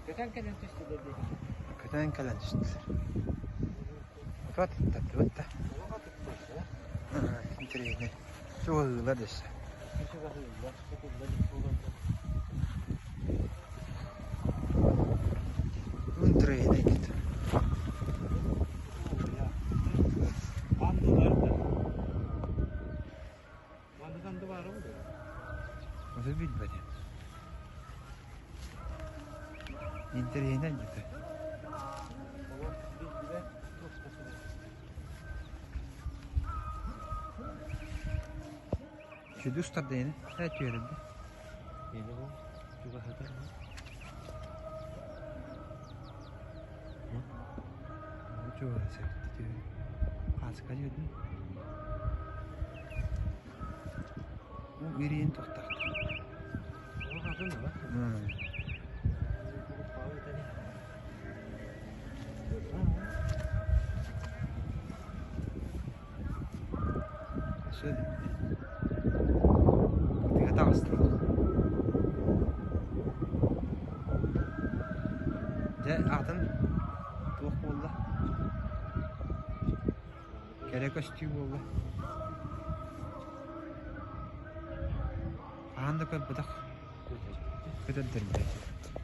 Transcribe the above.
Көтөн кэлэн түстүлэр дии. Көтөн кэлэн түстүлэр. Оту аттардыбыт да. Интэриэһинэй. Чугаһыылар дөссө. Чугаһыыллар, кутулла илик буолаллар. Интэриэһинэй эбит. Андылар да. Маннык анды баара буолуо. Ону билбэтим. Интэриэһинэй дьэ. Олох билбэт туспа сытар. Сүдү устар диэни ээ түөрэллэр. Миэнэ бу чугаһатар Чугаһа сэртэ Хаска диэтин. Ириин тохтахтар. Олох атын ала. Сөп. Тыга таҕыстылар. Дьэ, атын туох буолла? Кэрэ көстүү буолла. Хаһан да көрбөтөх көтөрдөрбүт.